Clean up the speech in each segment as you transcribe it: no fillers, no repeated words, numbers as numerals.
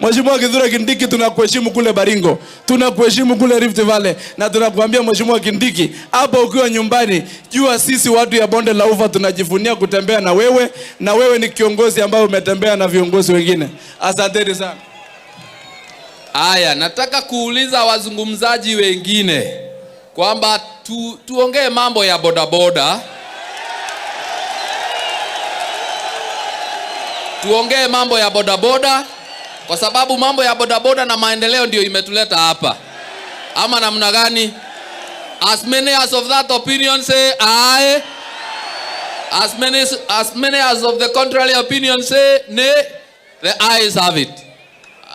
Mheshimiwa Kithure Kindiki, tunakuheshimu kule Baringo, tunakuheshimu kule Rift Valley, na tunakuambia Mheshimiwa Kindiki, hapa ukiwa nyumbani, jua sisi watu ya bonde la Ufa tunajivunia kutembea na wewe, na wewe ni kiongozi ambaye umetembea na viongozi wengine. Asanteni sana. Aya, nataka kuuliza wazungumzaji wengine kwamba tuongee mambo ya bodaboda. Tuongee mambo ya bodaboda kwa sababu mambo ya bodaboda na maendeleo ndio imetuleta hapa. Ama namna gani? As many as of that opinion say aye. As many as of the contrary opinion say nay. The ayes have it.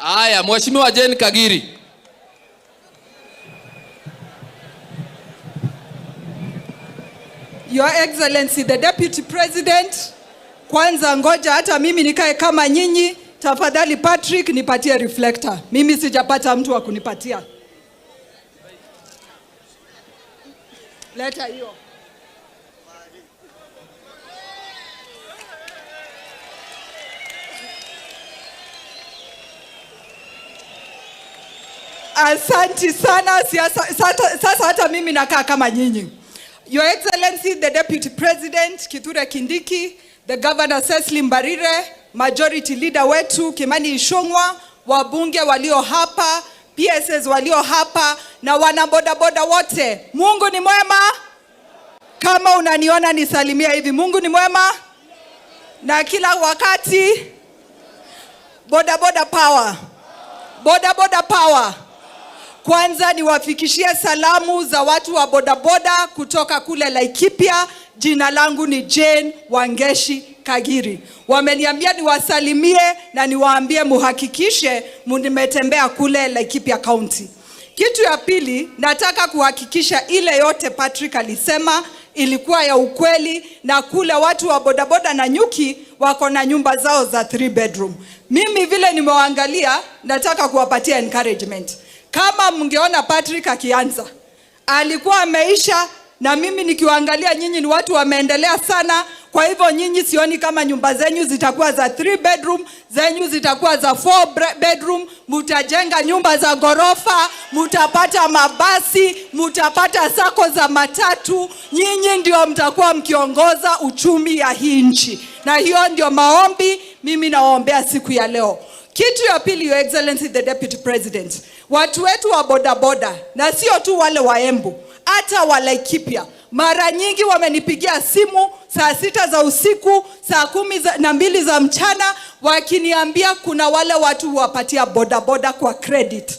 Aya, Mheshimiwa Jane Kagiri. Your Excellency the Deputy President, kwanza ngoja hata mimi nikae kama nyinyi. Tafadhali Patrick, nipatie reflector. Mimi sijapata mtu wa kunipatia. Leta hiyo. Asanti sana siasa, sasa hata mimi nakaa kama nyinyi. Your Excellency the Deputy President Kithure Kindiki, the Governor Cecily Mbarire, Majority Leader wetu Kimani Ichung'wah, wabunge walio hapa, PSs walio hapa na wanabodaboda wote. Mungu ni mwema. Kama unaniona nisalimia hivi, Mungu ni mwema na kila wakati. Bodaboda power, bodaboda power. Kwanza niwafikishie salamu za watu wa bodaboda kutoka kule Laikipia. Jina langu ni Jane Wangeshi Kagiri. Wameniambia niwasalimie na niwaambie muhakikishe nimetembea kule Laikipia County. Kitu ya pili, nataka kuhakikisha ile yote Patrick alisema ilikuwa ya ukweli, na kule watu wa bodaboda na nyuki wako na nyumba zao za 3 bedroom. Mimi vile nimewaangalia, nataka kuwapatia encouragement. Kama mngeona Patrick akianza, alikuwa ameisha, na mimi nikiwaangalia nyinyi ni watu wameendelea sana. Kwa hivyo nyinyi sioni kama nyumba zenyu zitakuwa za 3 bedroom, zenyu zitakuwa za 4 bedroom. Mutajenga nyumba za ghorofa, mutapata mabasi, mutapata sacco za matatu. Nyinyi ndio mtakuwa mkiongoza uchumi ya hii nchi, na hiyo ndio maombi mimi nawaombea siku ya leo. Kitu ya pili, Your Excellency the Deputy President, watu wetu wa bodaboda na sio tu wale wa Embu, hata wa Laikipia mara nyingi wamenipigia simu saa 6 za usiku, saa 12 za mchana, wakiniambia kuna wale watu wapatia bodaboda kwa credit.